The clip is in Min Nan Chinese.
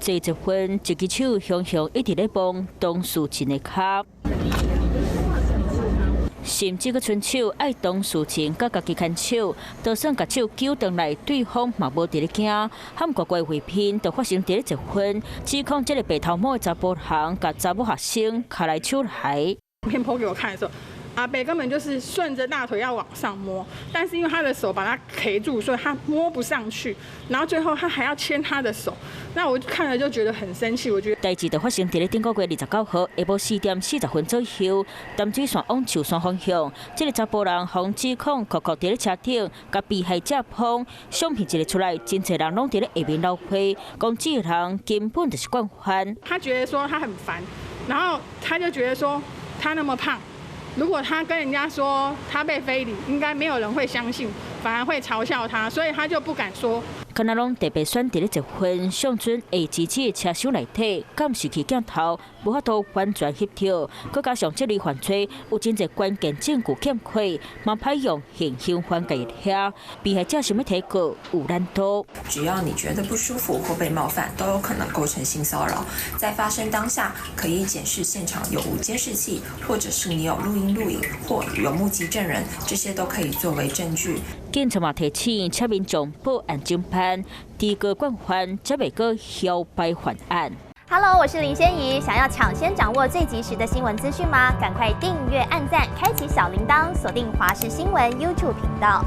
坐捷運，一支手雄雄一直咧摸當事人的跤，甚至閣伸手愛當事人佮家己牽手，就算共手揪轉來，對方嘛無佇咧驚。韓國國會片就發生佇咧捷運，指控這个白頭毛的查埔人共查某學生跤來手來。片 po 給我看的時候，阿伯根本就是順着大腿要往上摸，但是因為他的手把他鉗住，所以他摸不上去。然後最後他還要牽他的手，那我看了就覺得很生氣。我覺得代誌就發生佇咧頂個月29號下晡4點40分左右，淡水線往樹山方向，這个查埔人予指控扣扣佇咧車頂，共被害者碰，相片一个出來，真濟人攏佇咧下面流血，講這个人根本就是慣犯。他覺得說他很煩，然後他就覺得說他那麼胖。如果他跟人家說他被非禮，應該沒有人會相信，反而會嘲笑他，所以他就不敢說。敢若攏特別選佇咧捷運上準下機子車廂內底監視器鏡頭，無法度完全翕著，閣加上這類犯罪有真濟關鍵證據欠缺，嘛歹用現行犯介入遐，被害者想欲提告有難度。只要你覺得不舒服或被冒犯，都有可能構成性騷擾。在發生當下，可以檢視現場有無監視器，或者是你有錄音錄影或有目擊證人，這些都可以作為證據。警察嘛提醒，請民眾報案偵辦，提高慣犯，才袂閣搖擺犯案。 Hello，我是林仙怡，想要搶先掌握最及時的新聞資訊嗎？趕快訂閱、按讚、開啟小鈴鐺，鎖定華視新聞 YouTube 頻道。